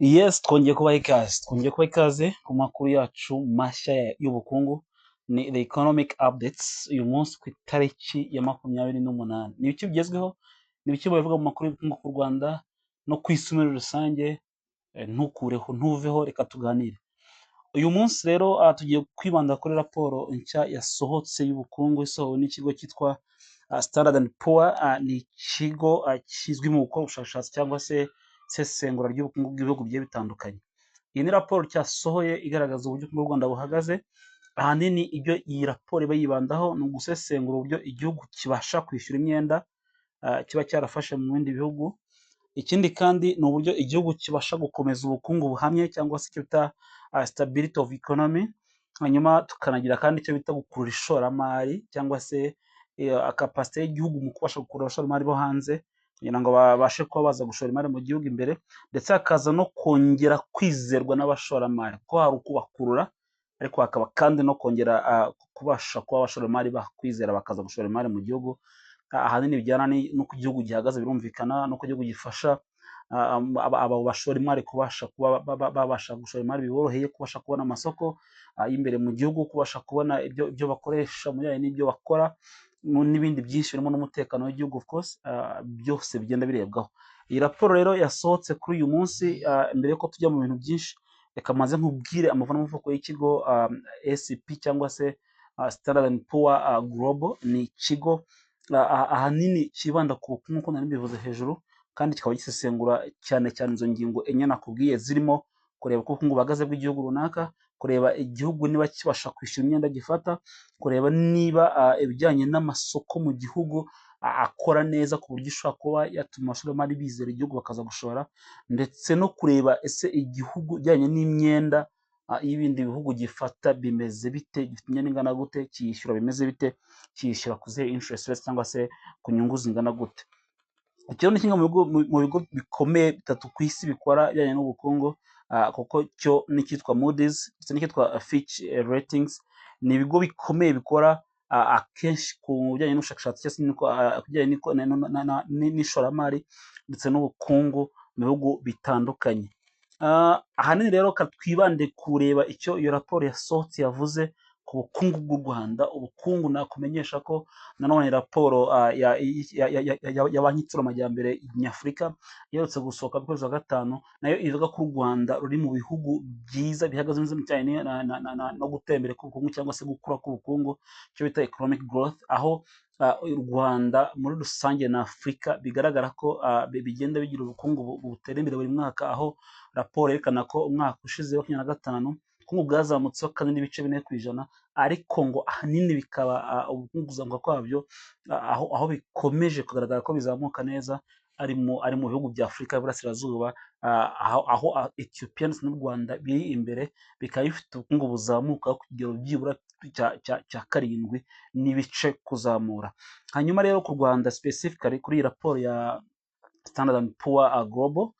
Yes, twongeye kubaha ikaze, twongeye kubaha ikaze ku makuru yacu mashya y'ubukungu, ni The Economic Updates. Uyu munsi ku itariki ya 28, ni ibiki bigezweho, ni ibiki babivuga mu makuru y'ubukungu ku Rwanda no ku isi muri rusange? Ntukureho, ntuveho, reka tuganire. Uyu munsi rero tugiye kwibanda kuri raporo nshya yasohotse y'ubukungu, isohowe n'ikigo cyitwa Standard and Poor. Ni ikigo kizwi mu gukora ubushakashatsi cyangwa se isesengura ry'ubukungu bw'ibihugu bigiye bitandukanye. Iyi ni raporo cyasohoye igaragaza uburyo ubukungu bw'u Rwanda buhagaze. Ahanini ibyo iyi raporo iba yibandaho ni ugusesengura uburyo igihugu kibasha kwishyura imyenda kiba cyarafashe mu bindi bihugu. Ikindi kandi ni uburyo igihugu kibasha gukomeza ubukungu buhamye, cyangwa se icyo bita stability of economy. Hanyuma tukanagira kandi icyo bita gukurura ishoramari, cyangwa se capacité y'igihugu mu kubasha gukurura abashoramari bo hanze kugira ngo babashe kuba baza gushora imari mu gihugu imbere, ndetse hakaza no kongera kwizerwa n'abashoramari, kuko hari ukubakurura ariko hakaba kandi no kongera kubasha kuba abashoramari bakwizera bakaza gushora imari mu gihugu. Ahanini bijyana n'uko igihugu gihagaze, birumvikana, n'uko igihugu gifasha abo bashora imari kubasha kuba babasha gushora imari biboroheye, kubasha kubona amasoko y'imbere mu gihugu, kubasha kubona ibyo bakoresha mu bijyanye n'ibyo bakora n'ibindi byinshi birimo n'umutekano w'igihugu, of course, byose bigenda birebwaho. Iyi raporo rero yasohotse kuri uyu munsi. Mbere yuko tujya mu bintu byinshi, reka maze nkubwire amavu n'amavuko y'ikigo S&P cyangwa se Standard and Poor Global. Ni ikigo ahanini cyibanda ku bukungu nk'uko nari mbivuze hejuru, kandi kikaba gisesengura cyane cyane izo ngingo enye nakubwiye, zirimo kureba uko ubukungu buhagaze bw'igihugu runaka, kureba igihugu niba kibasha kwishyura imyenda gifata, kureba niba ibijyanye n'amasoko mu gihugu akora neza ku buryo ishobora kuba yatuma abashoramari bizera igihugu bakaza gushora, ndetse no kureba ese igihugu ijyanye n'imyenda y'ibindi bihugu gifata bimeze bite, gifite imyenda ingana gute, kiyishyura bimeze bite, kiyishyura ku zihe interest rates cyangwa se ku nyungu zingana gute. Iki ni kimwe mu bigo bikomeye bitatu ku isi bikora ibijyanye n'ubukungu, kuko cyo n'icyitwa Moody's ndetse n'icyitwa Fitch Ratings ni ibigo bikomeye bikora akenshi ku bijyanye n'ubushakashatsi cyangwa se ku bijyanye n'ishoramari ndetse n'ubukungu mu bihugu bitandukanye. Ahanini rero reka twibande kureba icyo iyo raporo yasohotse yavuze ku bukungu bw'u Rwanda. Ubukungu, nakumenyesha ko nanone raporo ya Banki Itsura Amajyambere Nyafurika iherutse gusohoka mu kwezi kwa gatanu, nayo ivuga ko u Rwanda ruri mu bihugu byiza bihagaze neza mu bijyanye no gutera imbere k'ubukungu cyangwa se gukura k'ubukungu, icyo bita economic growth, aho u Rwanda muri rusange na Afurika bigaragara ko bigenda bigira ubukungu butera imbere buri mwaka, aho raporo yerekana ko umwaka ushize wa 25 ubukungu bwazamutseho 4.4%, ariko ngo ahanini bikaba ubukungu kuzamuka kwabyo aho bikomeje kugaragara ko bizamuka neza ari mu bihugu bya Afurika y'Iburasirazuba, aho Ethiopia ndetse n'u Rwanda biri imbere, bikaba bifite ubukungu buzamuka ku kigero byibura cya karindwi n'ibice kuzamura. Hanyuma rero ku Rwanda specifically, kuri iyi raporo ya Standard and Poor Global,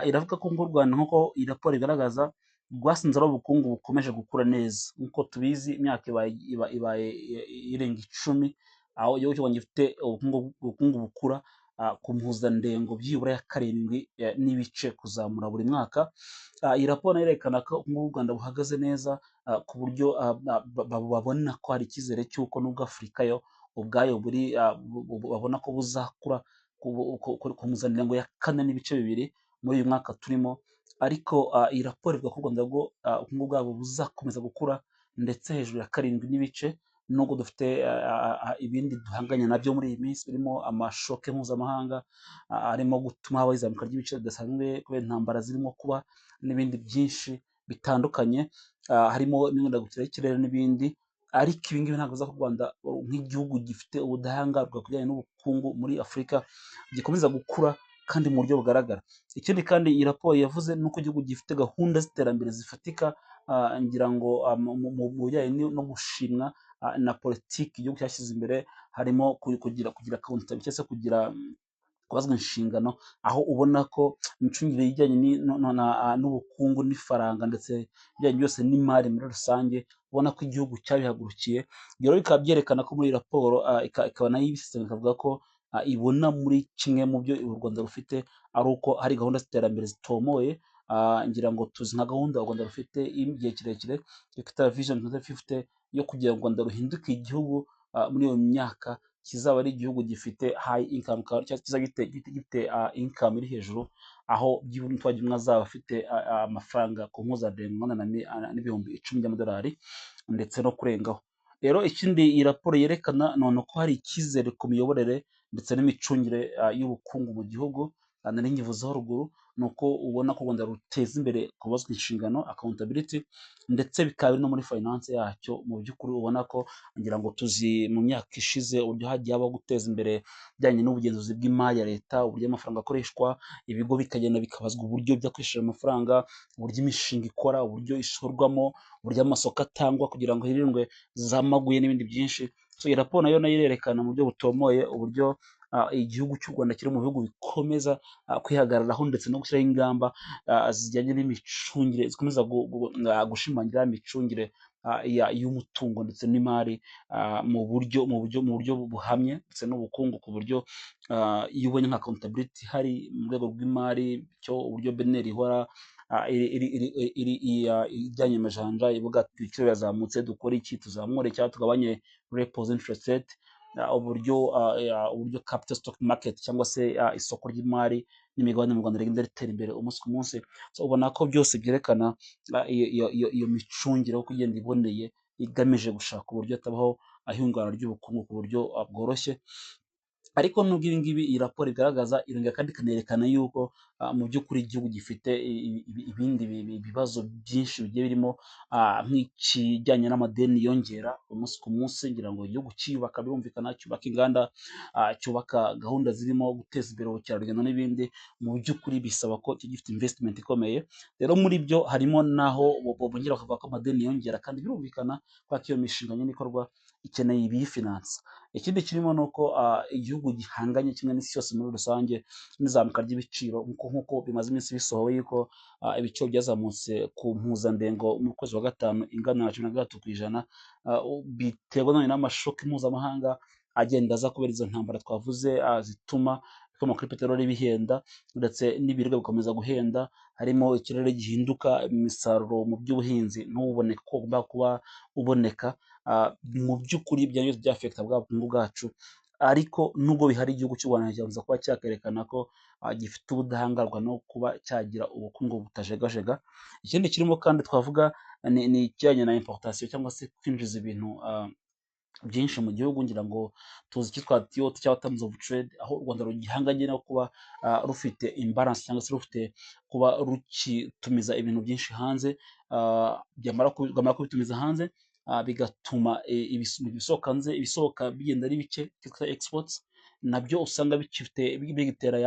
iravuga ko nk'u Rwanda, nk'uko iyi raporo igaragaza, rwasanze ari ubukungu bukomeje gukura neza. Nk'uko tubizi, imyaka ibaye irenga 10 aho igihugu cy'u Rwanda gifite ubukungu bukura ku mpuzandengo byibura ya karindwi n'ibice kuzamura buri mwaka. Iyi raporo yerekana ko ubukungu bw'u Rwanda buhagaze neza, ku buryo babona ko hari icyizere cy'uko nubwo Afurika yo ubwayo buri babona ko buzakura ku mpuzandengo ya 4.2 muri uyu mwaka turimo, ariko iyi raporo ivuga ko u Rwanda rwo ubukungu bwabo buzakomeza gukura ndetse hejuru ya karindwi n'ibice, nubwo dufite ibindi duhanganye nabyo muri iyi minsi, birimo ama chocs mpuzamahanga arimo gutuma habaho izamuka ry'ibiciro ridasanzwe kubera intambara zirimo kuba n'ibindi byinshi bitandukanye, harimo n'imihindagurikire y'ikirere n'ibindi. Ariko ibi ngibi ntabwo bivuze ko u Rwanda nk'igihugu gifite ubudahangarwa ku bijyanye n'ubukungu muri Afurika gikomeza gukura kandi mu buryo bugaragara. Ikindi kandi iyi raporo yavuze ni uko igihugu gifite gahunda z'iterambere zifatika. Ngira ngo mu bijyanye no gushimwa na politiki igihugu cyashyize imbere, harimo kugira accountability cyangwa se kugira kubazwa inshingano, aho ubona ko imicungire y'ijyanye n'ubukungu n'ifaranga ndetse ibijyanye byose n'imari muri rusange, ubona ko igihugu cyabihagurukiye. Ibyo rero bikaba byerekana ko muri iyi raporo ikaba nayo ibisesengura, ikavuga ko ibona muri kimwe mu byo u Rwanda rufite ari uko hari gahunda z'iterambere zitomoye. Ngira ngo tuzi nka gahunda u Rwanda rufite y'igihe kirekire twita Vision 2050, yo kugira ngo u Rwanda ruhinduke igihugu muri iyo myaka kizaba ari igihugu gifite high income, cyangwa kizaba gifite income iri hejuru, aho byibura umuturage umwe azaba afite amafaranga ku mpuzandengo angana n'10,000 by'amadolari ndetse no kurengaho. Rero ikindi iyi raporo yerekana ni uko hari icyizere ku miyoborere ndetse n'imicungire y'ubukungu mu gihugu. Nari nkivuzeho ruguru, ni uko ubona ko u Rwanda ruteza imbere kubazwa inshingano, accountability, ndetse bikaba biri no muri finance yacyo. Mu by'ukuri ubona ko, ngira ngo tuzi mu myaka ishize uburyo hagiye habaho guteza imbere ibijyanye n'ubugenzuzi bw'imari ya leta, uburyo amafaranga akoreshwa, ibigo bikagenda bikabazwa uburyo byakoresheje amafaranga, uburyo imishinga ikora, uburyo ishorwamo, uburyo amasoko atangwa kugira ngo hirindwe za maguye n'ibindi byinshi. So iyi raporo nayo irerekana mu buryo butomoye uburyo igihugu cy'u Rwanda kiri mu bihugu bikomeza kwihagararaho ndetse no gushyiraho ingamba zijyanye n'imicungire, zikomeza gushimangira imicungire y'umutungo ndetse n'imari mu buryo buhamye ndetse n'ubukungu, ku buryo iyo ubonye nka accountability ihari mu rwego rw'imari, cyo uburyo BNR ihora iri ijyanye amajanja ivuga ati: "Ibiciro birazamutse, dukore iki? Tuzamure cyangwa tugabanye repos interest rate?" Uburyo capital stock market cyangwa se isoko ry'imari n'imigabane mu Rwanda rigenda ritera imbere umunsi ku munsi. So ubona ko byose byerekana iyo micungire uko igenda iboneye, igamije gushaka uburyo hatabaho ihungabana ry'ubukungu ku buryo bworoshye. Ariko nubwo ibi ngibi iyi raporo igaragaza, irongera kandi ikanerekana yuko mu by'ukuri igihugu gifite ibindi bibazo byinshi bigiye birimo nk'ikijyanye n'amadeni yiyongera umunsi ku munsi. Ngira ngo igihugu cyiyubaka, birumvikana, cyubaka inganda, cyubaka gahunda zirimo guteza imbere ubukerarugendo n'ibindi, mu by'ukuri bisaba ko kiba gifite investment ikomeye. Rero muri byo harimo n'aho bongera bakavuga ko amadeni yiyongera, kandi birumvikana kubera ko iyo mishinga nyine ikorwa ikeneye ibiyifinansa. Ikindi kirimo ni uko igihugu gihanganye kimwe n'isi yose muri rusange n'izamuka ry'ibiciro, nk'uko bimaze iminsi bisohowe yuko ibiciro byazamutse ku mpuzandengo mu kwezi kwa gatanu ingana na 13%, biterwa nanone n'ama shocks mpuzamahanga agenda aza kubera izo ntambara twavuze, zituma ibikomoka kuri peteroli bihenda ndetse n'ibiribwa bikomeza guhenda. Harimo ikirere gihinduka, imisaruro mu by'ubuhinzi ntuboneke uko ugomba kuba uboneka. Mu by'ukuri ibyo byose byaffecta bwa bukungu bwacu. Ariko nubwo bihari, igihugu cy'u Rwanda kigakomeza kuba cyakerekana ko gifite ubudahangarwa no kuba cyagira ubukungu butajegajega. Ikindi kirimo kandi twavuga ni ikijyanye na importation cyangwa se kwinjiza ibintu byinshi mu gihugu. Ngira ngo tuzi icyitwa TOT cyangwa Terms of Trade, aho u Rwanda rugihanganye no kuba rufite imbalance cyangwa se rufite kuba rukitumiza ibintu byinshi hanze, rwamara kubitumiza hanze bigatuma ibisohoka hanze, ibisohoka bigenda ari bike, cyitwa exports, nabyo usanga bigifite bigitera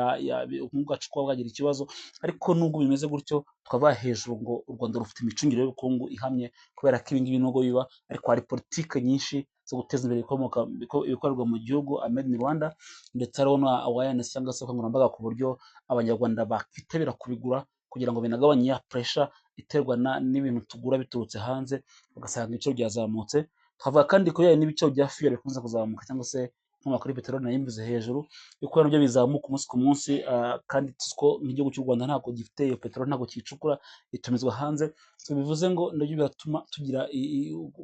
ubukungu bwacu kuba bwagira ikibazo. Ariko nubwo bimeze gutyo, twaba hejuru ngo u Rwanda rufite imicungire y'ubukungu ihamye, kubera ko ibi ngibi nubwo biba, ariko hari politike nyinshi zo guteza imbere ibikomoka ibikorerwa mu gihugu, Made in Rwanda, ndetse hariho na awareness cyangwa se ubukangurambaga ku buryo Abanyarwanda bakitabira kubigura kugira ngo binagabanye ya pressure iterwa n'ibintu tugura biturutse hanze, ugasanga ibiciro byazamutse. Twavuga kandi ku bijyanye n'ibiciro bya fuel bikomeza kuzamuka cyangwa se ibikomoka kuri peteroli nari mbivuze hejuru, yuko nabyo bizamuka umunsi ku munsi, kandi tuzi ko nk'igihugu cy'u Rwanda ntabwo gifite iyo peteroli, ntabwo kiyicukura, itumizwa hanze. So bivuze ngo nabyo biratuma tugira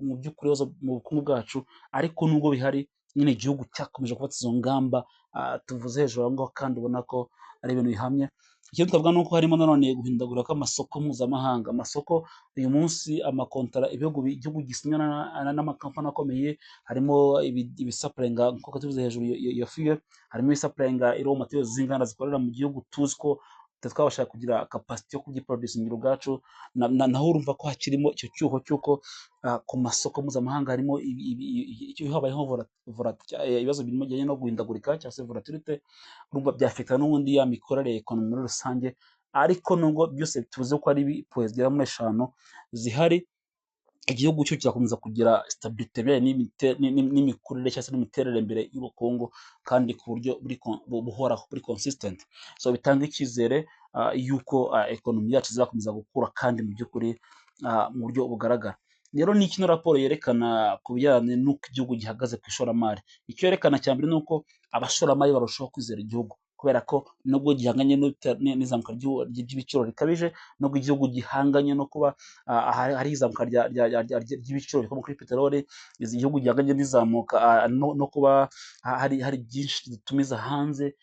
mu by'ukuri ibibazo mu bukungu bwacu. Ariko nubwo bihari nyine, igihugu cyakomeje gufata izo ngamba tuvuze hejuru aho ngaho, kandi ubona ko ari ibintu bihamye. Ikindi twavuga ni uko harimo nanone guhindagurika kw'amasoko mpuzamahanga. Amasoko uyu munsi, amakontara ibihugu, igihugu gisinyana n'amakampani akomeye, harimo ibisupplyinga, nk'uko tubivuze hejuru iyo fuel, harimo ibisupplyinga raw materials z'inganda zikorera mu gihugu, tuzi ko tutari twabasha kugira capacity yo kubyiproducingira ubwacu. Naho urumva ko hakirimo icyo cyuho cy'uko ku masoko mpuzamahanga harimo icyo habayeho ibibazo bijyanye no guhindagurika cyangwa se volatility, urumva byaffecta n'ubundi ya mikorere ya economy muri rusange. Ariko nubwo byose tuzi ko ari points zigera muri eshanu zihari, igihugu cyo kirakomeza kugira stabilité bijyanye n'imikurire cyangwa se n'imiterere mbere y'ubukungu, kandi ku buryo buhoraho, buri consistent. So bitanga icyizere y'uko economy yacu izakomeza gukura kandi mu by'ukuri mu buryo bugaragara. Rero ni ino raporo yerekana ku bijyanye n'uko igihugu gihagaze ku ishoramari. Icyo yerekana cya mbere ni uko abashoramari barushaho kwizera igihugu. Kubera ko nubwo gihanganye n'izamuka ry'ibiciro rikabije, nubwo igihugu gihanganye no kuba hari izamuka ry'ibiciro bikomoka kuri peteroli, igihugu gihanganye n'izamuka no kuba hari byinshi dutumiza hanze,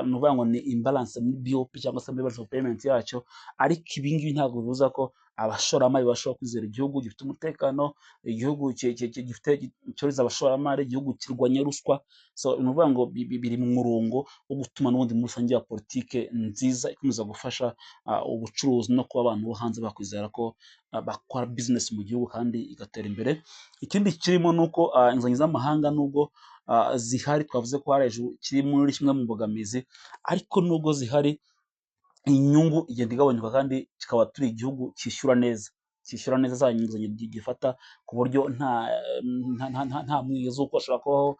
ni ukuvuga ngo ni imbalance muri BOP cyangwa se muri balance of payment yacyo. Ariko ibi ngibi ntabwo bibuza ko abashoramari bashobora kwizera igihugu gifite umutekano, igihugu gifite cyorohereza abashoramari, igihugu kirwanya ruswa. So ni ukuvuga ngo biri mu murongo wo gutuma n'ubundi muri rusange ya politike nziza ikomeza gufasha ubucuruzi no kuba abantu bo hanze bakwizera ko bakora business mu gihugu kandi igatera imbere. Ikindi kirimo ni uko inguzanyo z'amahanga, nubwo zihari, twavuze ko hari hejuru kiri muri kimwe mu mbogamizi, ariko nubwo zihari inyungu igenda igabanyuka, kandi kikaba turi igihugu cyishyura neza, cyishyura neza za nguzanyo gifata, ku buryo nta mwizo z'uko hashobora kubaho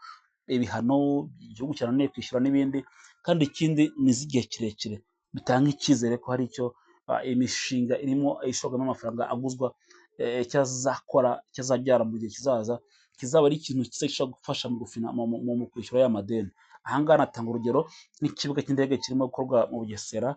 ibihano igihugu cyananiwe kwishyura n'ibindi. Kandi ikindi ni iz'igihe kirekire, bitanga icyizere ko hari icyo imishinga irimo ishorwamo amafaranga aguzwa icyo azakora, icyo azabyara mu gihe kizaza, kizaba ari ikintu cyiza gishobora gufasha mu kwishyura ya madeni. Aha ngaha natanga urugero nk'ikibuga cy'indege kirimo gukorwa mu Bugesera.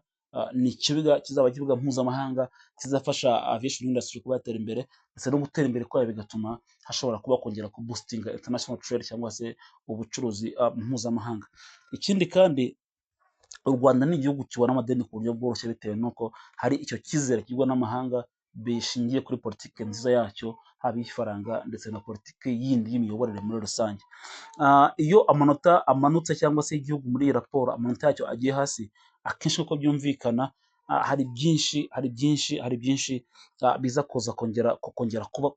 Ni ikibuga kizaba ikibuga mpuzamahanga kizafasha aviation industry kuba yatera imbere, ndetse no gutera imbere kwayo bigatuma hashobora kuba kongera kuboostinga international trade cyangwa se ubucuruzi mpuzamahanga. Ikindi kandi, u Rwanda ni igihugu kibona amadeni ku buryo bworoshye, bitewe n'uko hari icyo cyizere kigwa n'amahanga bishingiye kuri politiki nziza yacyo, haba iy'ifaranga ndetse na politiki yindi y'imiyoborere muri rusange. Iyo amanota amanutse cyangwa se igihugu muri iyi raporo amanota yacyo agiye hasi, akenshi uko byumvikana hari byinshi, hari byinshi, hari byinshi biza kuza kongera kuba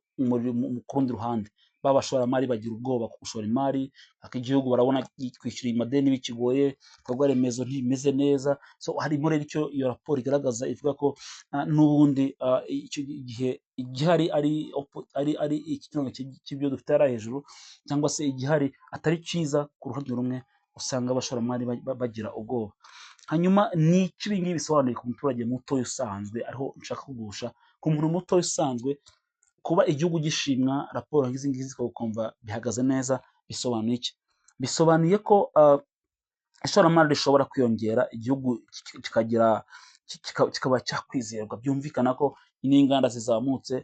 ku rundi ruhande. Ba bashoramari bagira ubwoba ku gushora imari, ariko igihugu barabona kwishyura amadeni bikigoye, ibikorwa remezo ntibimeze neza. So harimo rero icyo iyo raporo igaragaza, ivuga ko n'ubundi icyo gihe igihari ari ikinyuranyo cy'ibyo dufite hariya hejuru, cyangwa se igihari atari cyiza. Ku ruhande rumwe usanga abashoramari bagira ubwoba. Hanyuma ni iki ibi ngibi bisobanuye ku muturage mutoya usanzwe? Ariho nshaka kugusha. Ku muntu mutoya usanzwe, kuba igihugu gishimwa, raporo nk'izi ngizi ukumva bihagaze neza, bisobanuye iki? Bisobanuye ko ishoramari rishobora kwiyongera, igihugu kikagira kikaba cyakwizerwa. Byumvikana ko n'inganda zizamutse,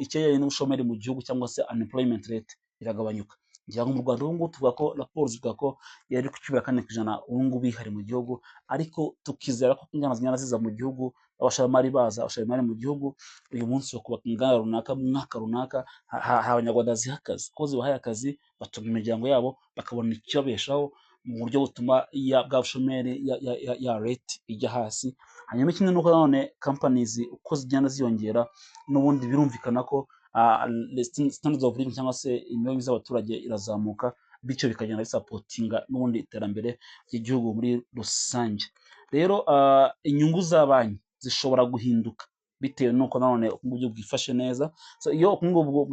ikijyanye n'ubushomeri mu gihugu cyangwa se unemployment rate iragabanyuka. Ngira ngo mu Rwanda ubu ngubu tuvuga ko raporo zivuga ko yari ku 14% ubu ngubu ihari mu gihugu, ariko tukizera ko inganda zigenda ziza mu gihugu, abashoramari baza abashora imari mu gihugu. Uyu munsi bakubaka inganda runaka, mu mwaka runaka hari Abanyarwanda ziha akazi. Ko zibahaye akazi, batunga imiryango yabo, bakabona ikibabeshaho mu buryo butuma ya bwa bushomeri, ya rate ijya hasi. Hanyuma ikindi ni uko nanone companies uko zigenda ziyongera, n'ubundi birumvikana ko standards of living cyangwa se imibereho myiza y'abaturage irazamuka, bityo bikagenda bisupportinga n'ubundi iterambere ry'igihugu muri rusange. Rero inyungu za banki zishobora guhinduka bitewe n'uko nanone ubukungu bwifashe neza. So iyo ubukungu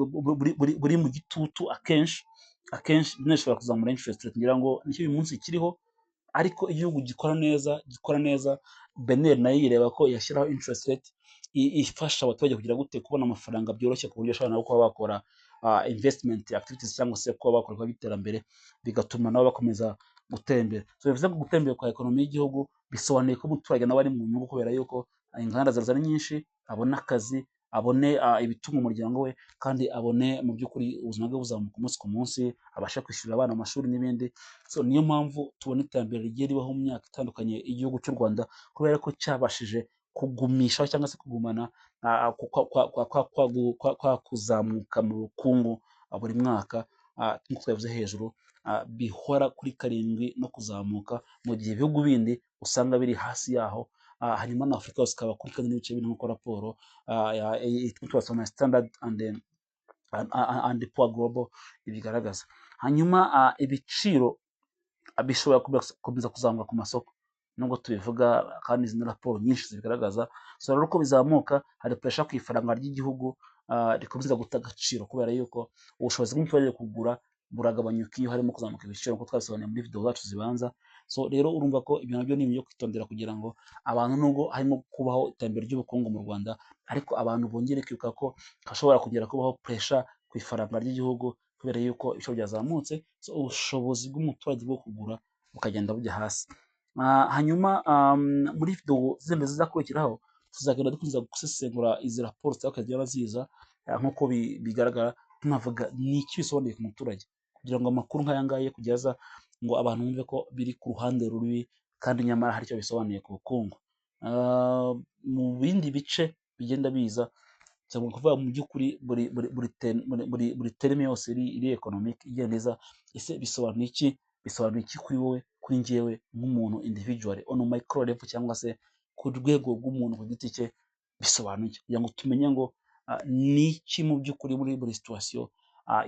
buri mu gitutu, akenshi akenshi bishobora kuzamura interest rate. Ngira ngo nicyo uyu munsi kiriho. Ariko igihugu gikora neza, gikora neza, BNR nayo ireba ko yashyiraho interest rate ifasha abaturage kugira gute? Kubona amafaranga byoroshye, ku buryo bashobora nabo kuba bakora investment activities cyangwa se kuba bakora ibikorwa by'iterambere, bigatuma nabo bakomeza gutera imbere. So bivuze ngo gutera imbere kwa economy y'igihugu bisobanuye ko umuturage nawe ari mu nyungu, kubera yuko inganda zaza ari nyinshi, abone akazi, abone ibitunga umuryango we, kandi abone mu by'ukuri ubuzima bwe buzamuka umunsi ku munsi, abashe kwishyurira abana amashuri n'ibindi. So niyo mpamvu tubona iterambere rigiye ribaho mu myaka itandukanye igihugu cy'u Rwanda, kubera ko cyabashije kugumisha cyangwa se kugumana kwa kuzamuka mu bukungu buri mwaka, nk'uko twabivuze hejuru, bihora kuri 7 no kuzamuka, mu gihe ibihugu bindi usanga biri hasi yaho. Hanyuma na Afurika yose ikaba kuri 4.4, nk'uko raporo yitwa Standard and Poor Global ibigaragaza. Hanyuma ibiciro bishobora gukomeza kuzamuka ku masoko, nubwo tubivuga, kandi izi ni raporo nyinshi zibigaragaza. So rero uko bizamuka, hari pressure ku ifaranga ry'igihugu rikomeza guta agaciro, kubera yuko ubushobozi bw'umuturage kugura buragabanyuka iyo harimo kuzamuka ibiciro, nk'uko twabisobanuye muri video zacu zibanza. So rero urumva ko ibyo nabyo ni ibintu byo kwitondera, kugira ngo abantu, nubwo harimo kubaho iterambere ry'ubukungu mu Rwanda, ariko abantu bongere kwibuka ko hashobora kongera kubaho pressure ku ifaranga ry'igihugu, kubera yuko ibiciro byazamutse. So ubushobozi bw'umuturage bwo kugura bukagenda bujya hasi. Hanyuma muri video zindi zizakurikiraho tuzagenda dukomeza gusesengura izi raporo zikagenda ziza nk'uko bigaragara, tunavuga ni iki bisobanuye ku muturage, kugira ngo amakuru nk'aya ngaya ye kujya aza ngo abantu bumve ko biri ku ruhande rubi kandi nyamara hari icyo bisobanuye ku bukungu. Mu bindi bice bigenda biza, ni ukuvuga mu by'ukuri buri terme yose iri economic igenda iza, ese bisobanuye iki? Bisobanuye iki kuri wowe, kuri njyewe nk'umuntu individually on micro level, cyangwa se ku rwego rw'umuntu ku giti cye, bisobanuye iki? Kugira ngo tumenye ngo ni iki mu by'ukuri muri buri situation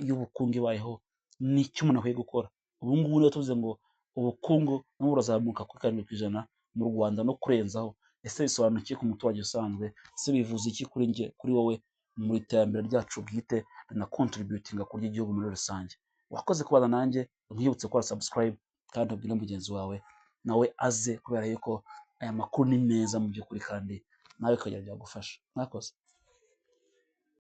y'ubukungu ibayeho, ni iki umuntu akwiye gukora. Ubu ngubu niba tuvuze ngo ubukungu burimo burazamuka kuri 7% mu Rwanda no kurenzaho, ese bisobanuye iki ku muturage usanzwe? Ese bivuze iki kuri njye, kuri wowe, mu iterambere ryacu bwite na contributing ku ry'igihugu muri rusange? Wakoze kubana nanjye, nkwibutse gukora subscribe kandi ubwire mugenzi wawe nawe aze, kubera yuko aya makuru ni meza mu by'ukuri kandi nawe ukagira byagufasha. Mwakoze.